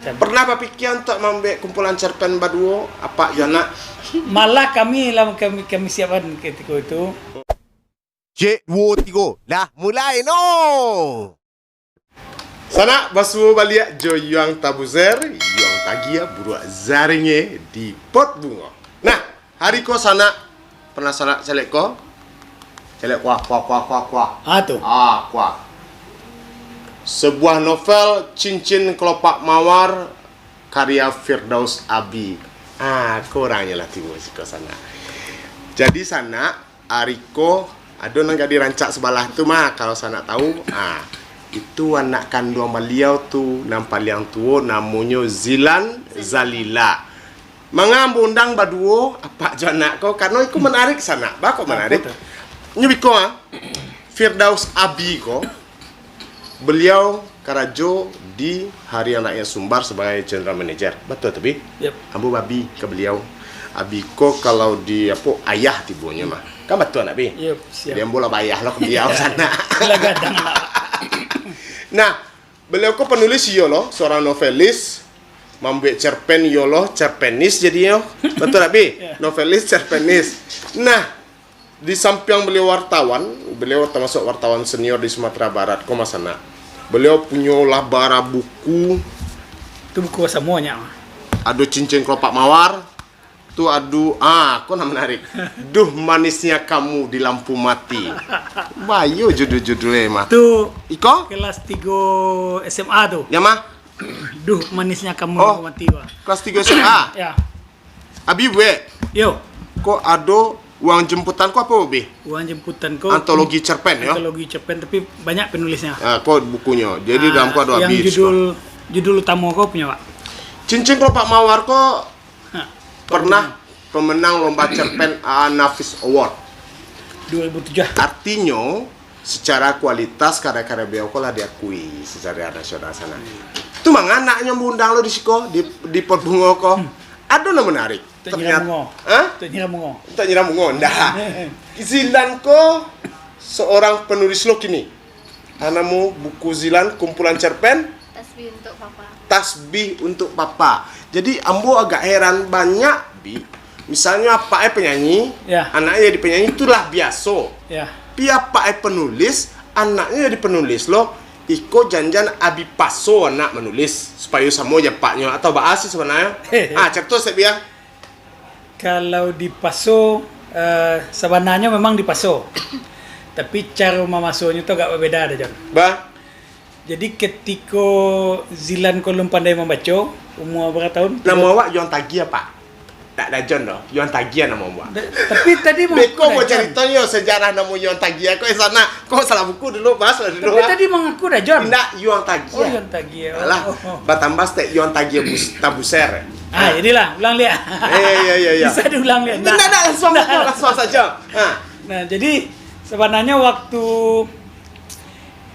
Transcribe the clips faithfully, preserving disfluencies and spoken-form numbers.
Pernah bapikia untuak maambiak kumpulan cerpen baduo, apak jo anak? Malah kami lah, kami, kami siapkan ketika itu. Cek, duo, tigo. Lah, mulai no! Sanak, basuo baliak jo Yuang Tabuzer, Yuang Tagia Buruak Zaringe di Pot Bungo. Nah, hari ko sanak, pernah sanak caliak ko? Caliak kuah, kuah, kuah, kuah, kuah. Ah, tu. Ah, kuah. Sebuah novel Cincin Kelopak Mawar karya Firdaus Abi. Ah, kurangnyo lah tibo siko sanak. Jadi sanak, ari ko ado nan gadih rancak sabalah tu mah, kalau sanak tahu. Ah, itu anak kanduang baliau tu, nan paliang tuo, namonyo Zilan Zalila. Manga ambo undang baduo, apak jo anak ko, karano iko manarik sanak. Baa kok manarik? Apo tu? Nyo biko ah, Firdaus Abi ko, beliau karajo di Harian Rakyat Sumbar sabagai general manager. Batua tu, Bi? Yep. Ambo babi ka beliau. Abi ko kalau di, apo, ayah tibonyo mah. Kan batua nak, Bi? Yep, siap. Jadi ambo lah bayah lo ka beliau sanak. Lah gadang lah. Nah, beliau ko penulis iyo lo, seorang novelis, mambuek cerpen iyo lo, cerpenis jadinyo. Batua tak, Bi? Ya. Novelis, cerpenis. Nah, di sampiang beliau wartawan, beliau termasuk wartawan senior di Sumatera Barat ko, Mas Anak. Beliau punyo lah bara buku. Tu buku samonyo. Ado Cincin Kelopak Mawar, tu ado, ah, ko nan menarik. Duh Manisnya Kamu di Lampu Mati. Bayo judul-judul e mah. Tu iko? Kelas tigo S M A tu. Ya mah? Duh Manisnya Kamu di Lampu Mati, wah. Kelas tigo S M A? Ya. Abi buek? Yo. Ko ado Uang Jemputan ko apo, Bi? Uang Jemputan ko antologi cerpen, yo? Antologi cerpen, tapi banyak penulisnya. Ah, ko bukunyo. Jadi, ah, dalam ko ado yang Abi di judul, situ. Judul utamo ko punyo awak. Cincin Kelopak Mawar ko pernah pemenang lomba cerpen A A Nafis Award. Dua ribu tujuh. Artinyo, secara kualitas karya-karya beliau ko lah diakui secara nasional sanak. Hmm. Tu manga anaknyo undang lo di siko, di, di Pot Bungo ko. Hmm. Ado nan menarik. Tok Nyira Ternyata, Mungo. Hah? Tok Nyira Mungo. Tok Nyira Mungo, ndak. Zilan ko seorang penulis lo kini. Ah, namo buku Zilan, kumpulan cerpen? Tasbih Untuk Papa. Tasbih Untuk Papa. Jadi, ambo agak heran, banyak, Bi. Misalnyo, apak e penyanyi, ya, anak e jadi penyanyi, tu lah biaso. Ya. Tapi apak e penulis, anaknyo jadi penulis lo, iko jan-jan Abi paso anak manulis, supayo samo jo apaknyo, atau baa sih sabananyo? Ah, carito sek, Bi, ah. Kalau dipaso, eh, sabananyo memang dipaso. Tapi caro mamasonyo tu agak babeda dah, Jon. Ba? Jadi, ketiko Zilan ko alun pandai mambaco, umua bara taun? Namo awak Yuang Tagia, Pak? Ndak ado Jon doh, Yuang Tagia namo awak. Da-, tapi tadi Beko mah ko caritonyo sejarah namo Yuang Tagia ko, eh, sanak. Ko salah buku dulu, Mas, dulu. Tapi tadi mangaku dah, Jon. Indak, Yuang Tagia. Oh, Yuang Tagia. Alah, oh, oh. Batambah stek Yuang Tagia bus-, Tabuser. Ah, jadilah, ulang liak. Eh, ya, ya, ya. Bisa diulang liak. Ndak, ndak, langsung, langsung saja. Ha. Nah, jadi, sabananyo waktu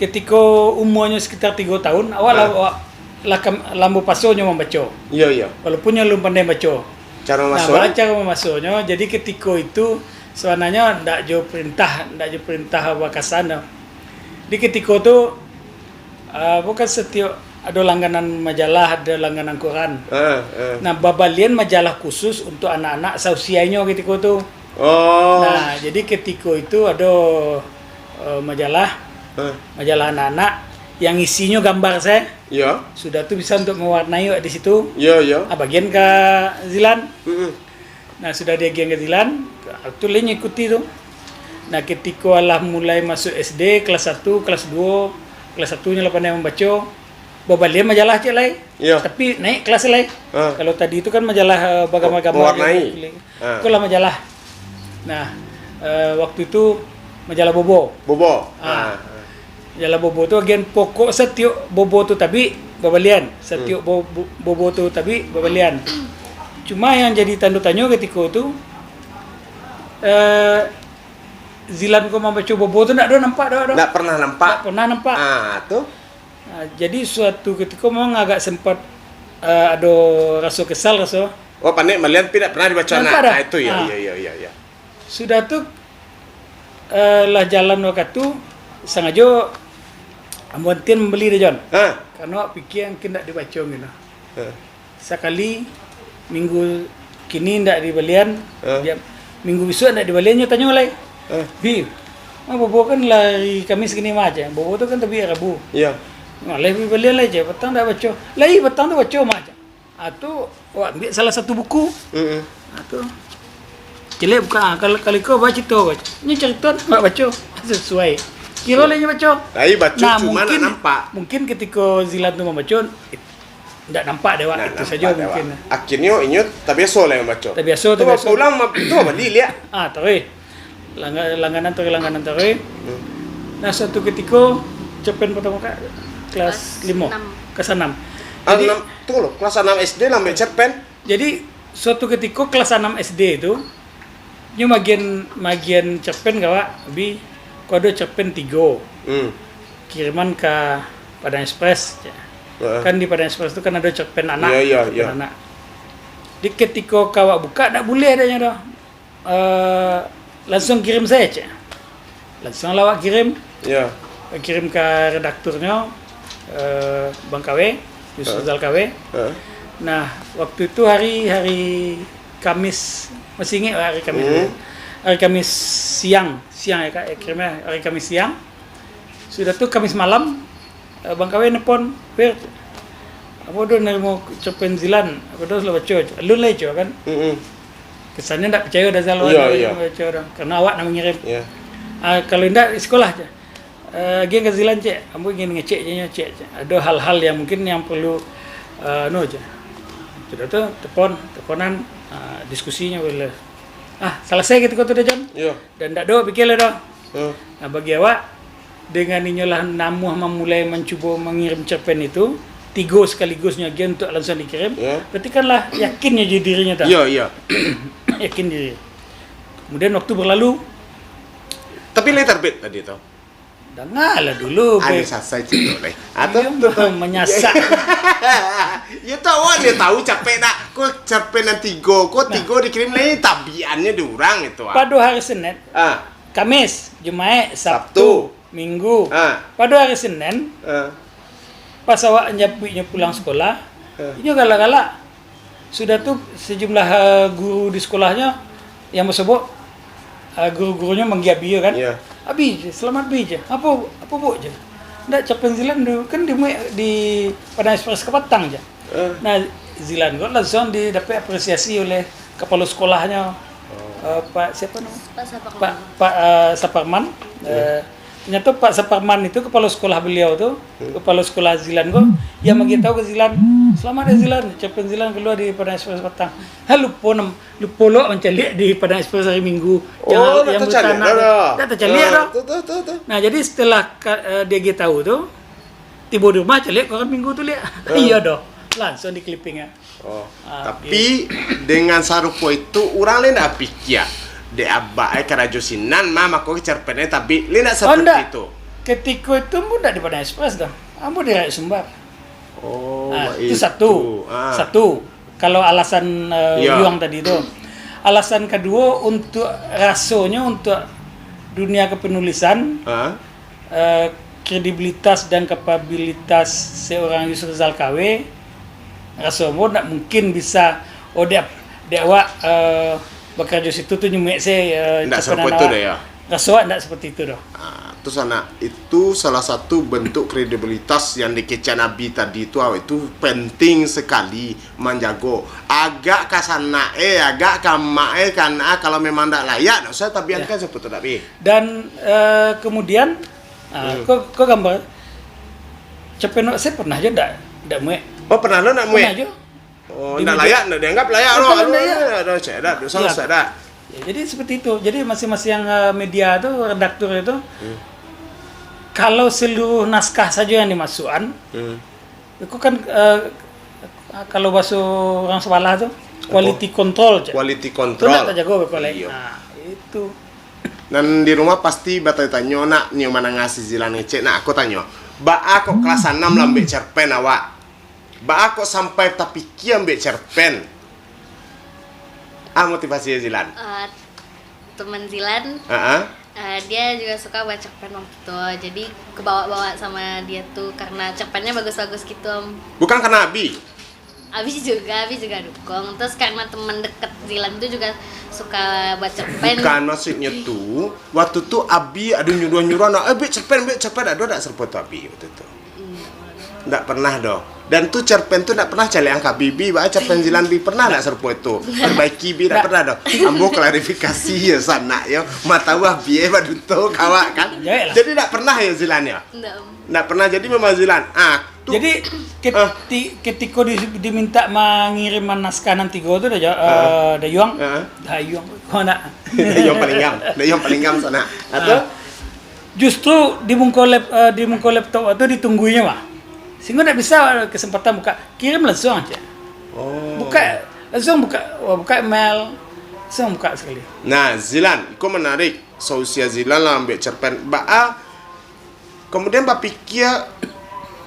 ketiko umuanyo sekitar tigo taun, awak lah, ah, awak lah kam-, lah ambo paso nyo mambaco. Iyo, iyo. Walaupun nyo alun pandai baco. Caro mamasonyo? Nah, baa caro mamasonyo, jadi ketiko itu sabananyo ndak jo perintah, ndak jo perintah bakasan doh. Di ketiko tu, ah, bukan setiok ado langganan majalah, ado langganan koran. Ah, ah. Nah, babalian majalah khusus untuk anak-anak sausia inyo ketiko tu. Oh. Nah, jadi ketiko itu ado, eh, majalah, ah, majalah anak-anak yang isinyo gambar sae. Iyo. Sudah tu bisa untuk mewarnai di situ. Iyo, iyo. Ah, bagian ka Zilan. Mm-mm. Nah, sudah diagian ka Zilan, tu lai ngikuti tu. Nah, ketiko alah mulai masuk S D, kelas satu, kelas duo, kelas satu nyo lah pandai mambaco, babalian majalah ciek lai. Iyo. Tapi naik kelas lai. Ha. Kalau tadi tu kan majalah, eh, bagambar-gambar. Mewarnai. Gitu. Ha. Iko lah majalah. Nah, eh, waktu itu majalah Bobo. Bobo. Ah. Ha. Majalah Bobo tu agian pokok satiok Bobo tu tabik babalian. Satiok, hmm, Bo-, Bo-, Bobo tu tabik babalian. Cuma yang jadi tando tanyo ketiko tu, eh, Zilan ko mambaco Bobo tu ndak ado nampak doh, doh. Ndak pernah nampak? Ndak pernah nampak. Ah, tu. Ah, jadi suatu ketiko memang agak sempat, eh, ado raso kesal, raso. Oh, panek malian pi ndak pernah dibaco anak. Nampak dah? Ah, itu, ya, ah, ya, ya, ya, ya. Sudah tu, eh, lah jalan wakatu, sangajo ambo antian mambali dah, Jon. Ha. Karano awak pikia mungkin ndak dibaco gitu. Sakali minggu kini ndak dibalian, dia, minggu bisuak ndak dibalian, nyo tanyo lai. "Bi, ma bobo kan lah hari Kamis kini mah," cek. "Bobo tu kan tabiak Rabu." Iyo. "Ngaleh bi balian lai," cek. "Patang ndak baco." "Lai, patang tu baco mah," cek. Ah, tu, awak ambiak salah satu buku. Ah, tu. Caliak buka, ah, kalau, kalau iko baco tu, baco. Nyo carito, awak baco. Sasuai. Kiro lah nyo baco. Tapi baco cuma nak nampak. Mungkin ketiko Zilan tu mambaco, ndak nampak dek awak, itu sajo mungkin. Akhirnyo inyo tabiaso lah mambaco. Tabiaso, tabiaso. Pulang ma-, tu bali liak. Ah, taruih. Langga-, langganan taruih, langganan taruih. Nah, suatu ketiko, cerpen pertama ka-, kelas limo, kelas anam. Jadi, tunggu lo, kelas anam S D lah ambiak cerpen? Jadi, suatu ketiko kelas anam S D tu, nyo magian, magian cerpen ka awak, "Bi, ko ado cerpen tigo. Kiriman ka Padang Express," cek. Kan di Padang Express tu kan ado cerpen anak, cerpen anak. Di ketiko ka awak buka, ndak buliah ado nyo doh. Eh, "Lansuang kirim sajo," cek. Lansuang lah awak kirim. Kirim ka redakturnyo, eh, Bang Kawe, Yusuf Zal Kawe. Nah, waktu itu hari, hari Kamis, masih ingek hari Kamis tu. Hari Kamis siang, siang yo, Kak, yo, kirim yo, hari Kamis siang. Sudah tu, Kamis malam, eh, Bang Kawe nelpon, "Fir, apo doh narimo cerpen Zilan, apo doh lah baco?" Alun lai, cek kan. Kesannyo ndak picayo doh, Zal, ndak baco doh, karano awak nan mangirim. Ah, "Kalau indak, di sikolah," cek. "Eh, agiah ka Zilan, cek. Ambo ingin ngecek jo nyo, cek, cek. Ado hal-hal yang mungkin yang perlu, eh, anu," cek. Sudah tu, telepon, teleponan, ah, diskusinyo boleh. Ah, salasai ketiko tu doh, Jon. Dan ndak doh pikia lai doh. Nah, bagi awak, dengan inyo lah namuah mamulai mancubo mangirim cerpen itu, tigo sakaligus nyo agiah untuak lansuang dikirim, berarti kan lah yakin nyo jo dirinyo tu. Yakin diri. Kemudian waktu berlalu. Tapi lai terbit tadi tu? Dangalah dulu, Be. Anu sasai cito lai. Atau tu, tu. Manyasak. Yo tahu, dia tahu capek dak? Ko cerpen nan tigo, ko tigo dikirim lai tabiaknyo di urang itu, ah. Pado hari Senin, Kamis, Jumaik, Sabtu, Minggu. Pado hari Senin, pas awak njapuiknyo pulang sekolah, inyo galak-galak. Sudah tu, sejumlah, eh, guru di sekolahnyo yang basobok, eh, guru-gurunyo manggia Abi kan. "Abi, selamat Bi," cek. "Apo, apo, Bu?" cek. "Ndak, cerpen Zilan tu kan dimuek di Padang Express kapatang," cek. Nah, Zilan ko lansuang didapek apresiasi oleh kapalo sekolahnyo, eh, Pak, siapa nama? Pak Saparman. Pak, Pak, eh, Saparman. Eh, Nyato Pak Saparman itu, kapalo sekolah baliau tu, kapalo sekolah Zilan ko, yang magiah tahu ka Zilan, "Selamat ya Zilan, cerpen Zilan kalua di Padang Express patang." Ha, lupo nam-, lupo lo mancaliak di Padang Express hari Minggu. Oh, yang, yang tacaliak bertanak dah. Dah tacaliak dah. Tu, tu, tu, tu. Nah, jadi setelah ka-, eh, diagiah tahu tu, tibo di rumah caliak koran Minggu tu liak. Iyo doh. Langsung di clipping ah. Oh, tapi dengan sarupo itu, urang lai ndak pikia, dek abak ai karajo sinan mah, mako cerpen ai tabik, lai ndak saperti itu? Ketiko itu ambo ndak di Padang Express doh. Ambo di Rakyat Sumbar. Oh, itu satu. Satu. Kalau alasan, eh, Yuang tadi tu. Alasan kaduo, untuk rasonyo, untuk dunia kepenulisan, eh, kredibilitas dan kapabilitas seorang Yusuf Zalkawe, raso ambo ndak mungkin bisa, oh, dek, dek awak, eh, bakarajo situ tu nyumuik se, eh, ndak sarupo itu awak. Raso awak ndak seperti itu doh. Ah, tu sanak, itu salah satu bentuk kredibilitas yang dikecekan Abi tadi tu, awak itu penting sekali manjago. Agak ka sanak, eh, agak ka mak, eh, kan, ah, kalau memang ndak layak, ndak usah tabiankan sarupo tu, Abi. Dan, eh, kemudian, ah, ko, ko gambar. Cerpen awak se pernah jo ndak, ndak muek. Oh, pernah lo ndak muek? Pernah jo. Oh, ndak layak, ndak dianggap layak lo. Kalau ndak, ya. Aduh, cek dah, dosa, dosa dah. Ya, jadi seperti itu. Jadi masing-masing, eh, media tu, redaktur itu, kalau seluruh naskah saja yang dimasukkan, itu kan, eh, kalau bahasa orang sebelah tu, quality control, cek. Quality control. Tu ndak tajago baik-baik. Iyo. Nah, itu. Nan di rumah pasti batanyo-tanyo, nak nio manangah si Zilan ngecek, nak aku tanyo. Baa kok kelas anam lah ambek cerpen awak? Baa kok sampai tapikia ambek cerpen? Ah, motivasi Zilan. Eh, teman Zilan, Heeh. eh, dia juga suka baca cerpen waktu itu. Jadi, kebawa-bawa sama dia tu karena cerpennya bagus-bagus gitu, Om. Bukan karena Abi? Abi juga, Abi juga dukung. Terus karena teman deket Zilan tu juga suka buat cerpen. Bukan, maksudnyo tu, waktu tu Abi ado nyuruah-nyuruah nak, "Eh, buek cerpen, buek cerpen," ado dak sarupo tu Abi waktu tu? Ndak pernah doh. Dan tu cerpen tu ndak pernah caliak ka Abi, "Bi, baa cerpen Zilan, Bi, pernah ndak sarupo tu? Perbaiki, Bi," ndak pernah doh. Ambo klarifikasi yo sanak yo. Ma tahu Abi eh baduto kawak kan. Jadi ndak pernah yo Zilan yo. Ndak pernah, jadi memang Zilan. Ah, tu. Jadi keti, ketiko di, diminta mangiriman naskah nan tigo tu dah, uh, Dayuang. Uh. Dayuang. Kau nak? Dayuang Palinggam. Dayuang Palinggam sanak. Atau? Uh. Justru di muko lap, uh, di muko laptop tu ditungguinyo mah. Sehingga ndak bisa kesempatan buka. Kirim langsung aja. Oh. Buka langsung buka, wah, buka email. Langsung buka sekali. Nah, Zilan, iko menarik. Sausia Zilan lah ambiak cerpen. Baa Kemudian bapikia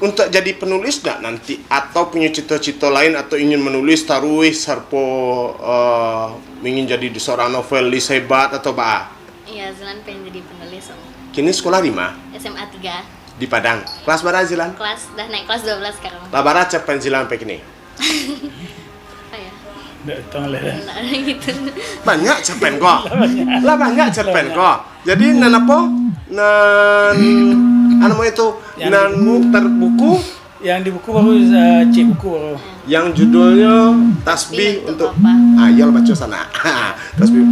untuak jadi penulis ndak nanti, atau punyo cito-cito lain, atau ingin manulis taruih sarupo uh, ingin jadi seorang novelis hebat atau baa? Iya, Zilan pengen jadi penulis om. Kini sekolah di ma? S M A tiga. Di Padang. Kelas bara Zilan? Kelas, dah naik kelas dua belas sekarang. Lah bara cerpen Zilan sampai kini? Apa ya? Ndak tahu lah. Ndak gitu. Banyak cerpen ko. Lah banyak cerpen ko. Jadi nan apo? Nan anu itu yang nan di buku, terbuku. Yang di buku baru uh, cek buku baru. Yang judulnya Tasbih untuk, untuk Papa. Ah, iya lah baca sana. Tasbih.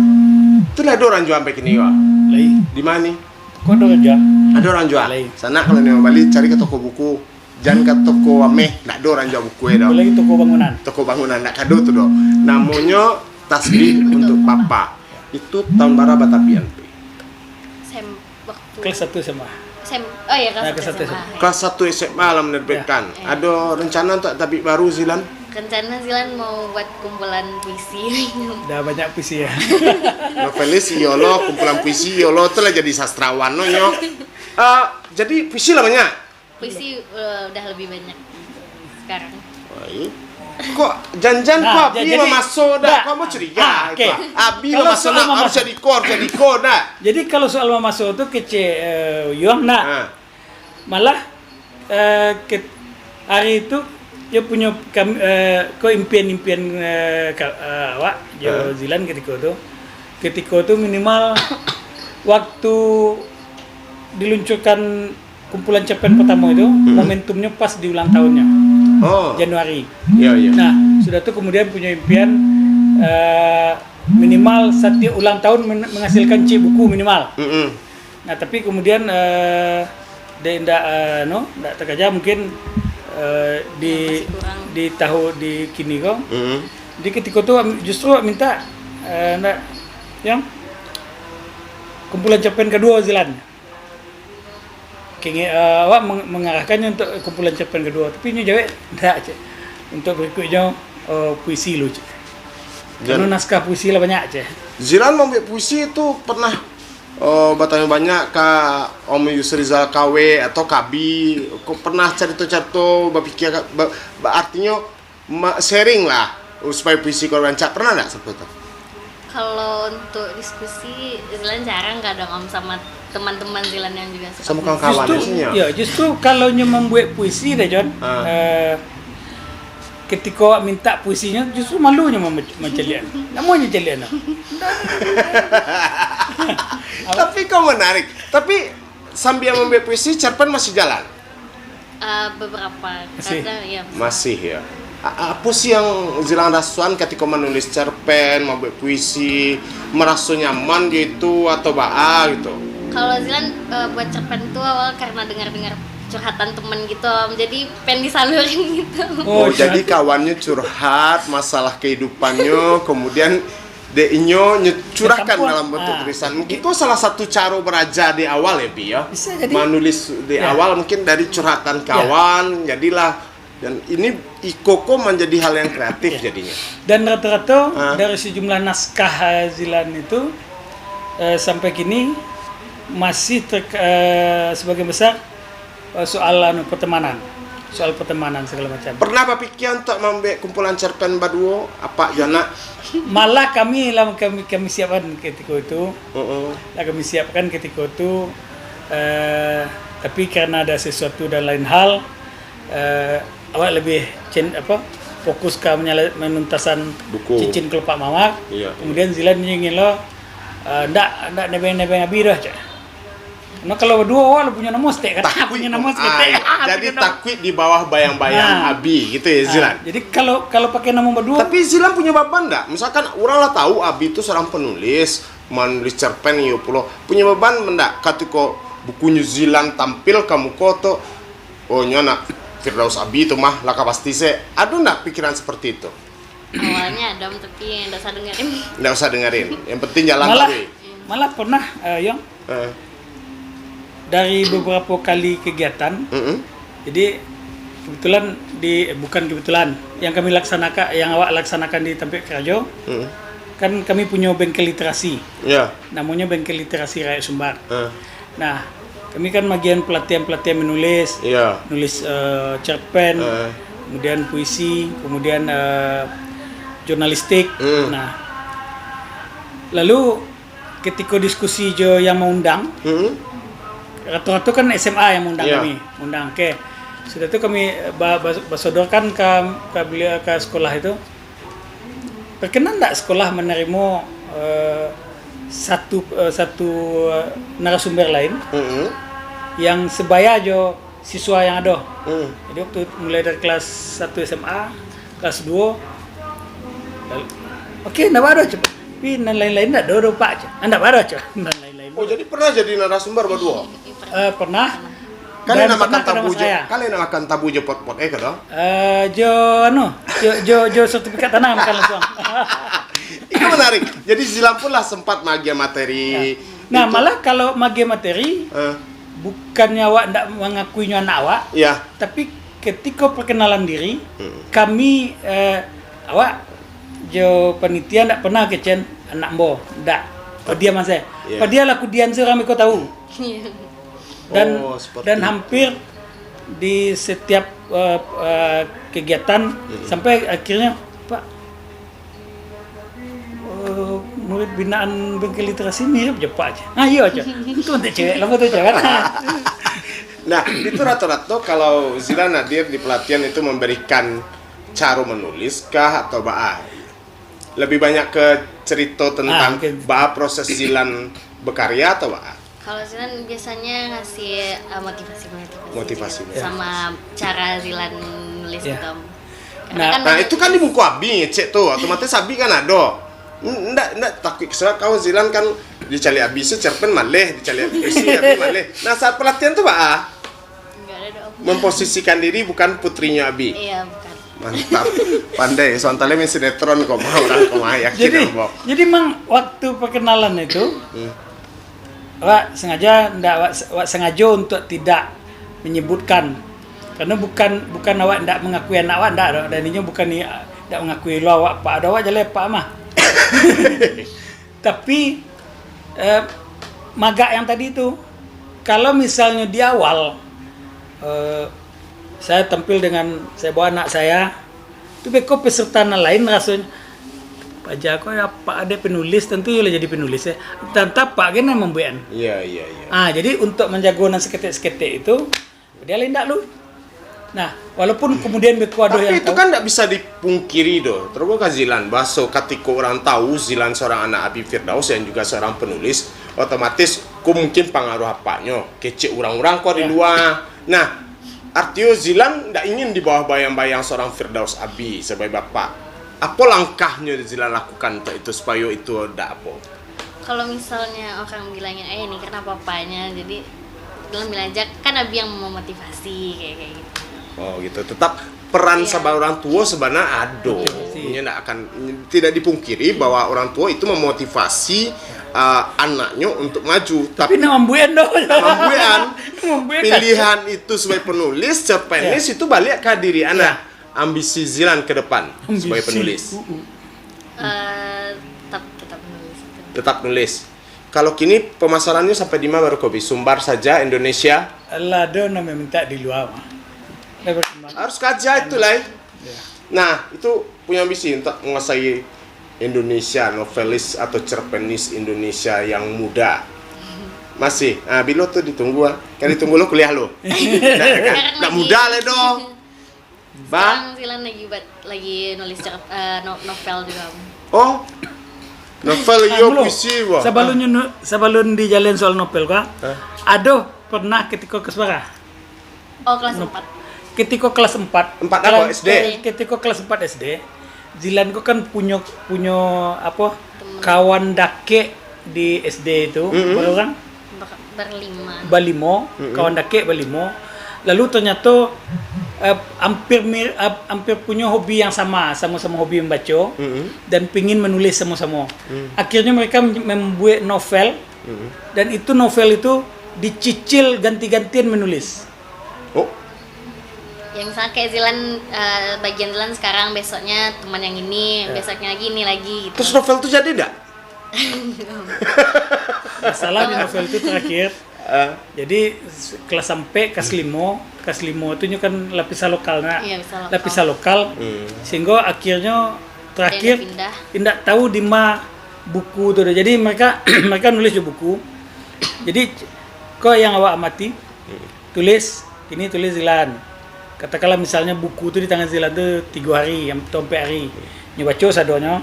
Itu lah ada orang jual sampai kini ko. Lai. Di mana? Kok ada orang jual? Ada orang jual. Lai. Sana kalau nak bali cari ke toko buku. Jan ka toko ameh, ndak ado urang jual buku e doh. Apolai toko bangunan. Toko bangunan, ndak kado tu doh. Namonyo Tasbih untuk Papa. Itu tahun bara batabitan tu? Sem waktu Kelas satu S M A. Sem oh ya, kelas, nah, kelas satu S M A. S M A. Kelas satu S M A lah menerbitkan. Ya. Ado rencana untuk tabik baru, Zilan? Rencana Zilan mau buat kumpulan puisi. Dah banyak puisi ya. Novelis iyo lo, kumpulan puisi iyo lo, tu lah jadi sastrawan lo nyo. Uh, jadi puisi lah banyak. Puisi uh, udah lebih banyak sekarang. Wai. Kok janjian nah, kok Abi jadi, mamaso dah? Kok mau curiga? Ah, okay. Abi mamaso nak harus jadi kor, jadi kor dah. Jadi kalau soal mamaso tu kecil uh, Yuang nak. Ha. Malah uh, ke, hari itu dia punya kami, uh, kau impian-impian uh, uh, awak jo ha. Zilan ketika tu. Ketika tu minimal waktu diluncurkan kumpulan cerpen pertama itu, hmm. Momentumnya pas di ulang tahunnya. Oh. Januari. Ya, ya. Nah, sudah tu kemudian punya impian uh, minimal setiap ulang tahun men- menghasilkan cik buku minimal. Hmm. Nah, tapi kemudian uh, dia tidak uh, no, tidak terkejar mungkin uh, di di tahun di kini ko. Hmm. Di ketika tu justru minta uh, nak yang kumpulan cerpen kedua Zilan. Kini uh, awak mengarahkannya untuk kumpulan cerpen kedua, tapi nyo jawek ndak cek. Untuk berikutnya uh, puisi lu cek. Karena naskah puisi lah banyak cek. Zilan membuat puisi itu pernah uh, bertanya banyak ke Om Yusrizal Kawe atau Kabi, kok pernah cerita-cerita berpikir ba, ba, artinya Ma, sharing lah supaya puisi kau rancak. Pernah nggak seperti itu? Kalau untuk diskusi, Zilan jarang kadang om sama teman-teman Zilan yang juga suka sama kawan-kawan justru, ya, justru kalau nyo membuat puisi dah John, ah. Eh, ketika awak minta puisinya justru malunya mencelian. Namanya celian tu. Tapi kau menarik. Tapi sambil membuat puisi, cerpen masih jalan. Uh, beberapa masih. Kadang, ya, masih. Masih ya. A- apa sih yang Zilan rasoan ketika menulis cerpen, membuat puisi, merasa nyaman gitu atau baa gitu? Kalau Zilan uh, buat cerpen tuh awal karena dengar-dengar curhatan temen gitu om, jadi pengen disalurin gitu. Oh, oh jadi kawannya curhat masalah kehidupannya, kemudian Dek inyo curahkan dalam bentuk ah. Tulisan. Mungkin itu salah satu cara beraja di awal ya, Pi ya. Bisa jadi. Menulis di ya. Awal mungkin dari curhatan ya. Kawan, jadilah dan ini iko ko menjadi hal yang kreatif ya. Jadinya. Dan rata-rata ha? Dari sejumlah naskah eh, Zilan itu eh, sampai kini masih ter, eh, sebagian besar Eh, soal anu pertemanan, soal pertemanan segala macam. Pernah bapikia untuak maambiak kumpulan cerpen baduo, apak jo anak? Malah kami lah kami, kami siapkan ketika itu. Uh-uh. Lah kami siapkan ketika itu. Uh, tapi karena ada sesuatu dan lain hal, uh, awak lebih cen, apa? fokus ka manyala-, manuntasan Buku. Cicin Kelopak Mawar. Iya, iya. Kemudian Zilan inyo ingin lo, eh, ndak, ndak nebeng-nebeng Abi doh, cak. Nah, kalau baduo awak lo punyo namo setek, kata Takuik, punyo namo ah, setek. Iya. Ah, jadi punyo namo. Takuik di bawah bayang-bayang Ah. Abi, gitu ya, Ah, Zilan? Jadi kalau, kalau pakai namo baduo. Tapi Zilan punya baban ndak? Misalkan orang lah tahu Abi tu seorang penulis, manulis cerpen iyo pulo. Punya baban ndak katiko bukunyo Zilan tampil ka muko tu, "Oh, nyo anak Firdaus Abi tu mah, lah ka pasti se." Ado ndak pikiran seperti itu? Awalnya ada, tapi ndak usah dengerin. Ndak usah dengerin. Yang penting jalan Malah, taruih. Malah pernah, eh, Yong, Eh. dari beberapa kali kegiatan, Mm-mm. jadi kebetulan di, eh, bukan kebetulan, yang kami laksanakan, yang awak laksanakan di tampek karajo, Mm-mm. kan kami punyo bengkel literasi. Ya. Namonyo Bengkel Literasi Rakyat Sumbar. Eh. Nah, kami kan magian pelatihan-pelatihan menulis, Iya. nulis, eh, cerpen, Eh. kemudian puisi, kemudian, eh, jurnalistik. Mm. Nah, lalu ketiko diskusi jo yang maundang, Mm. rato-rato kan S M A yang maundang Iya. kami, maundang. Oke. Sudah tu kami ba-, ba-, basodorkan ka, ka beliau, ka sekolah itu. Terkenal ndak sekolah manarimo, eh, satu, eh, satu, eh, narasumber lain Mm-mm. yang sebaya jo siswa yang ado? Mm. Jadi, waktu mulai dari kelas satu S M A, kelas duo, lalu, "Oke, ndak baa doh, cak. Tapi nan lain-lain ndak ado doh, Pak," cak. "Ah, ndak baa doh, cak." Nan lain-lain. Oh, jadi pernah jadi narasumber baduo? Eh, pernah. Kalian Dan nak makan pernah kena tabu je, masalah. Kalian nak makan tabu je pot-pot, eh, kada? Eh, jo, anu, jo, jo, jo sertifikat tanah makan langsung. Itu menarik. Jadi, Zilan pun lah sempat magiah materi Ya. Nah, itu. Malah kalau magiah materi, Eh. bukannya awak ndak mangakuinyo anak awak, Ya. tapi ketiko perkenalan diri, Hmm. kami, eh, awak jo panitia ndak pernah kecek anak ambo, ndak. Padiam sajo. Ya. Padiam lah kudian se urang beko tahu. Dan, Oh, seperti dan itu. hampir di setiap, eh, eh, kegiatan Hmm. sampai akhirnya, "Pak, eh, murid binaan Bengkel Literasi mirip je, Pak," cak. "Ah, iyo," cak. "Itu untuk cewek lah, betul, cak, kan?" Nah, itu rato-rato kalau Zilan hadir di pelatihan itu memberikan caro menulis kah atau baa? Lebih banyak ke cerita tentang Ah, mungkin. baa proses Zilan berkarya atau baa? Kalau Zilan biasanya ngasih, eh, motivasi, motivasi, Motivasi, motivasi. sama cara Zilan nulis Ya. gitu. Karena Nah, kan Nah, banyak itu kan di muko Abi ngecek tu, otomatis Abi kan ado. N-, ndak, ndak takuik sebab kau Zilan kan dicaliak Abi se cerpen maleh, dicaliak Abi se Abi maleh. Nah, saat pelatihan tu baa? Enggak ada doa. Memposisikan diri bukan putrinya Abi. Iya, bukan. Mantap. Pandai. Sontale main sinetron kok, mah, urang kok, mah, yakin Jadi, ambo. jadi mang waktu perkenalan itu, Hmm. awak sengaja ndak, awak, awak sengaja untuk tidak menyebutkan. Karena bukan, bukan awak ndak mengakui anak awak, ndak, dan inyo bukan ni, ndak mengakui lo awak, Pak. Ado awak jaleh, Pak, mah. Tapi, eh, magak yang tadi tu, kalau misalnya di awal, eh, saya tampil dengan, saya bawa anak saya, tu beko peserta nan lain rasonyo, "Paja ko apak ado penulis, tantu iyo lah jadi penulis, eh." Tantu apak kan nan mambuekan. Iya, iya, iya. Ah, jadi untuk manjago nan saketek-saketek itu, Dia lah indak lu. Nah, walaupun kemudian beko ado Tapi yang itu tahu. kan ndak bisa dipungkiri doh, terutama ka Zilan, bahaso katiko urang tahu Zilan seorang anak Abi Firdaus yang juga seorang penulis, otomatis ko mungkin pangaruh apaknyo, kecek urang-urang ko di Ya. luar. Nah, artinyo Zilan ndak ingin di bawah bayang-bayang seorang Firdaus Abi sebagai bapak. Apo langkahnyo Zilan lakukan untuk itu, supayo itu ndak apo? Kalau misalnya orang bilangnya, "Eh, ini kan apa-apanya," jadi dalam bilang aja, kan Abi yang memotivasi, kayak, kayak gitu. Oh, gitu. Tetap peran Iya. sabagai orang tua sebenarnya ado. Betul, sih. Maksudnya ndak akan, tidak dipungkiri bahwa orang tua itu memotivasi, uh, anaknya untuk maju. Tapi Tapi nak mambuekan doh. nak mambuekan. Mambuekan. Pilihan itu sebagai penulis, cerpenis Iya. itu balik ke diri anak. Iya. Ambisi Zilan ke depan sebagai Ambisi. penulis. Uh-uh. Eh, tetap, tetap menulis itu. Tetap nulis. Kalau kini pemasarannya sampai di mana baru, Kobi? Sumbar saja, Indonesia? Alah, ado nan minta di luar, mah. Dah berkembang. Harus kaja itu, Lai. Ya. Nah, itu punya ambisi untuk menguasai Indonesia, novelis atau cerpenis Indonesia yang muda. Masih. Ah, bilo tu ditunggu, ah. Kan ditunggu lo kuliah lo. Ndak, kan? Ndak muda lah doh. Ba? Sekarang Zilan lagi buat, lagi nulis cer-, eh, no-, novel juga. Oh. Novel iyo puisi, wah. Sabalun nu-, sabalun dijalan soal novel ka, Hah? Ado pernah ketiko ka Suara? Oh, kelas empat. Ketiko kelas empat. Empat apa? Kelas, S D? Ketiko kelas empat S D, Zilan ko kan punyo, punyo apo? Teman. Kawan dakek di S D itu, Mm-mm. berapa urang? Ber-, berlima. Balimo, Mm-mm. kawan dakek balimo. Lalu ternyato, eh, hampir mir-, eh, hampir punyo hobi yang sama, samo-samo hobi mambaco, Mm-mm. dan pingin manulis samo-samo. Mm. Akhirnyo mereka mem-, membuek novel, Mm-mm. dan itu novel itu dicicil ganti-gantian manulis. Oh. Yang misalnya kayak Zilan, eh, bagian Zilan sekarang, besoknya teman yang ini, Ya. besoknya lagi ini lagi gitu. Terus novel tu jadi ndak? Masalah di novel tu terakhir. Ah. Jadi, s-, kelas sampai kelas limo, kelas limo tu nyo kan lapisan lokal nak. Iya, lapisan lokal. Lapisan lokal. Hmm. Sehingga akhirnyo terakhir Pindah. Indak tahu di ma buku tu dah. Jadi mereka, mereka nulis di buku. Jadi, ko yang awak amati, Hmm. tulis, kini tulis Zilan. Katakanlah misalnya buku tu di tangan Zilan tu tigo hari, atau ampek hari. Nyo baco sadonyo.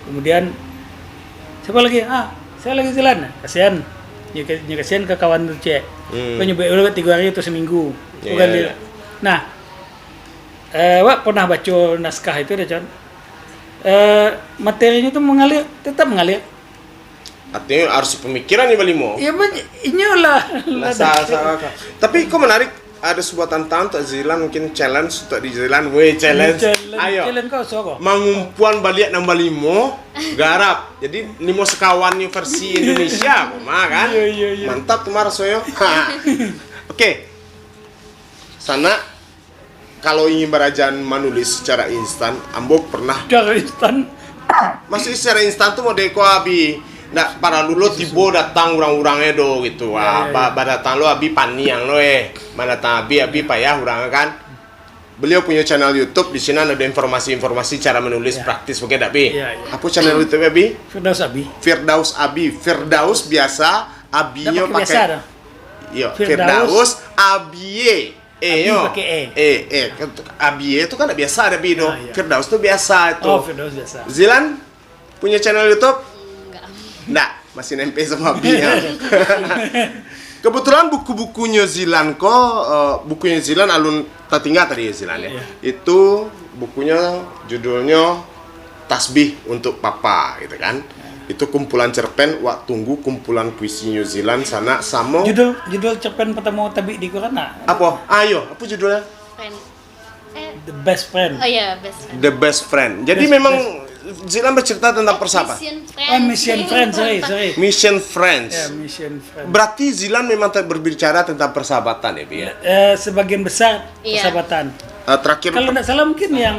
Kemudian, siapa lagi? Ah, saya lagi Zilan. Kasihan. Nyo ka-, nyo kasihan ka kawan tu, cek. Hmm. Kau nyo buek tigo hari atau seminggu. Ya, Bukan ya, dia. ya. Nah, eh, awak pernah baco naskah itu dah, Con? Eh, materinyo tu mengalir, tetap mengalir. Artinya harus pemikiran ni balimo. Ya, men-, inyolah. Lah, sa-, sa-, tapi kok menarik, ada sebuah tantangan untuk Zilan, mungkin challenge untuk di Zilan. Weh, challenge. Challenge, Ayo. challenge kau, so kau. Mangumpuan baliak nambah limo, garap. Jadi, limo sekawan ni versi Indonesia, koma kan? Iya, iya, iya. Mantap tu, Mar, soyo. Ha. Oke. Sanak, kalau ingin baraja manulis secara instan, ambo pernah. Secara instan? Maksudnya secara instan tu model ko, Abi. Ndak paralu lo tibo datang urang-urang e do gitu. Ya, Ah, ya, ba-, ya. badatang lo Abi paniang lo, eh. Mandatang Abi, Abi payah urang kan. Beliau punya channel YouTube, di sinan ada informasi-informasi cara menulis Ya. praktis, mungkin ndak, Bi? Ya, ya. Apa channel YouTube, Abi? Firdaus Abi. Firdaus Abi. Firdaus biasa, Abinyo Ndak pakai pakai biasa dah. Yo, Firdaus. Firdaus Abie. Eh, Abi yo. pakai e. Eh, eh, kan tu, Abie tu kan ndak biasa ada Abi tu. Ah, iya. Firdaus tu biasa tu. Oh, Firdaus biasa. Zilan punya channel YouTube? Enggak. Ndak, masih nempel sama Abi ya. Kebetulan buku-bukunyo Zilan ko, eh, bukunyo Zilan alun tatingga tadi ya, Zilan ya. Iya. Itu bukunyo judulnyo Tasbih untuk Papa gitu kan. Itu kumpulan cerpen, wak tunggu kumpulan puisinyo Zilan sanak samo. Judul, judul cerpen pertama tabik di koran nak? Apo? Ah, iyo, apo judulnyo? Friend. Eh. The Best Friend. Oh ya, Best Friend. The Best Friend. Jadi Best, memang best. Zilan bercerita tentang persahabatan. Mission Friend. Oh, Mission Friend, sorry, sorry. Mission Friends. Ya, Mission Friend. Berarti Zilan memang ter-, berbicara tentang persahabatan ya, Bi ya? Eh, sebagian besar Iya. persahabatan. Eh, terakhir Kalau ndak salah mungkin yang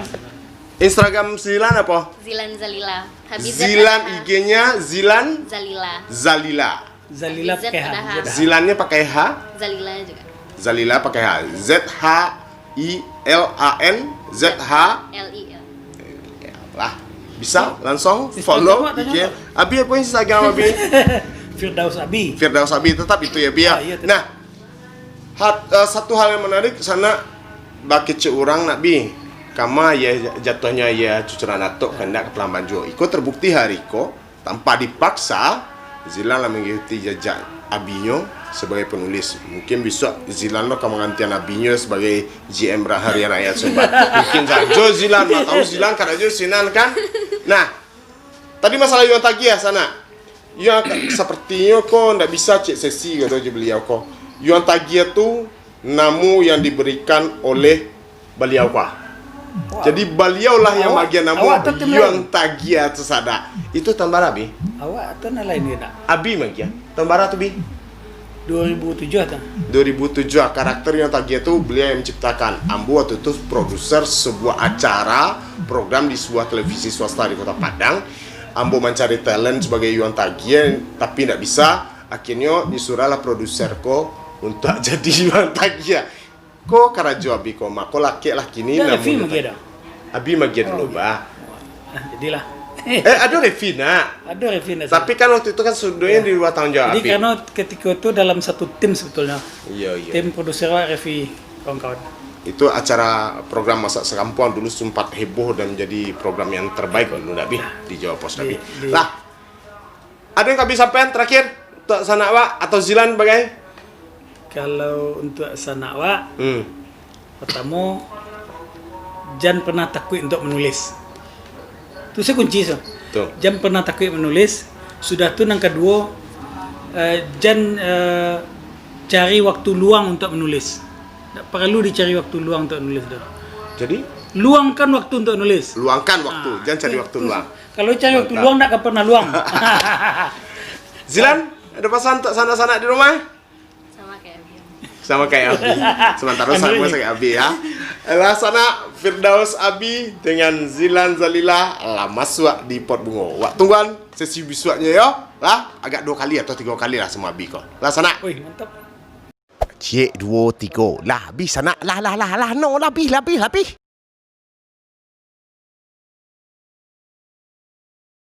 Instagram Zilan apa? Zilan Zalila. Habis Z Zilan pada H. I G-nya Zilan Zalila. Zalila. Zalila Habis Z pakai H. pada H. Z H. Zilannya pakai H. Zalila juga. Zalila pakai H. Z H I L A N Z H. L I L. Ya, lah. Bisa langsung Instagram follow apa, tanya I G. apa? Abi apa Instagram Abi? Firdaus Abi. Firdaus Abi, tetap itu ya, Bi ya. Ah, iya, tetap. Nah, Hat-, eh, satu hal yang menarik, sanak, bakecek urang nak Bi. Kama ya jatuhnya ya cucuran atok kandak ka pelamban juo. Iko terbukti hari ko, tanpa dipaksa, Zilan lah mengikuti jejak abinyo sebagai penulis. Mungkin besok Zilan lo ka menggantian abinyo sebagai G M Harian Rakyat Sumbar. Mungkin sajo Zilan, ma tahu Zilan karajo sinan kan. Nah, Tadi masalah Yuan Tagih ya, sanak. Yuan ka-, sepertinyo ko ndak bisa cek sesi kato jo beliau ko. Yuan Tagih tu namo yang diberikan oleh baliau ko. Wah. Jadi baliau lah yang Awak, magian namo awak tu tim Yuan lain? Tagih tu sanak. Itu tahun bara, Bi? Awak tu nan lain ke nak? Abi magian. Tahun bara tu, Bi? Dua ribu tujuh tu. Dua ribu tujuh, karakter Yuan Tagih tu beliau yang menciptakan. Ambo waktu tu produser sebuah acara, program di sebuah televisi swasta di Kota Padang. Ambo mencari talent sebagai Yuan Tagih, tapi ndak bisa. Akhirnyo, disuruhlah produser ko untuk jadi Yuan Tagih. Ko karajo Abi ko, mako lakek lah kini. Dah, namun Revi magian dah? Abi magian dulu, Oh, iya. bah. Ah, jadilah. Eh, ado Revi nak. Ado Revi nak. Tapi kan waktu itu kan suduhnya Iya. di luar tanggung jawab Jadi Abi. karena ketika itu dalam satu tim sebetulnya. Iya, iya. Tim produser wak, Revi, kawan-kawan. Itu acara program Masak Sakampuang dulu sempat heboh dan menjadi program yang terbaik dulu, Abi, di Jawa Post, Abi. Lah, ada yang Abi sampaikan terakhir untuk sanak awak atau Zilan bagai? Kalau untuk sanak awak, hmm. Pertama, jan pernah takuik untuk menulis. Tu se kunci tu. Jan pernah takuik menulis. Sudah tu, yang kedua, uh, jan uh, cari waktu luang untuk menulis. Tak perlu dicari waktu luang untuk nulis tu. Jadi? Luangkan waktu untuk nulis. Luangkan waktu, ha, jan cari waktu luang. Kalau cari waktu luang, tak akan pernah luang. Zilan, ada pesan untuk sanak-sanak di rumah? Sama kayak Abi. Sama kayak Abi. Sementara sama kayak Abi ya. Lah sanak, Firdaus Abi dengan Zilan Zalilah lah masuak di Pot Bungo. Wak tungguan sesi bisuaknyo yo. Lah, agak dua kali atau tiga kali lah samo Abi ko. Lah sanak. Wih, mantap. Ciek, duo, tigo. Lah, Abi sanak. Lah, lah, lah, lah. No, lah, Abi, lah, Abi, lah, Abi.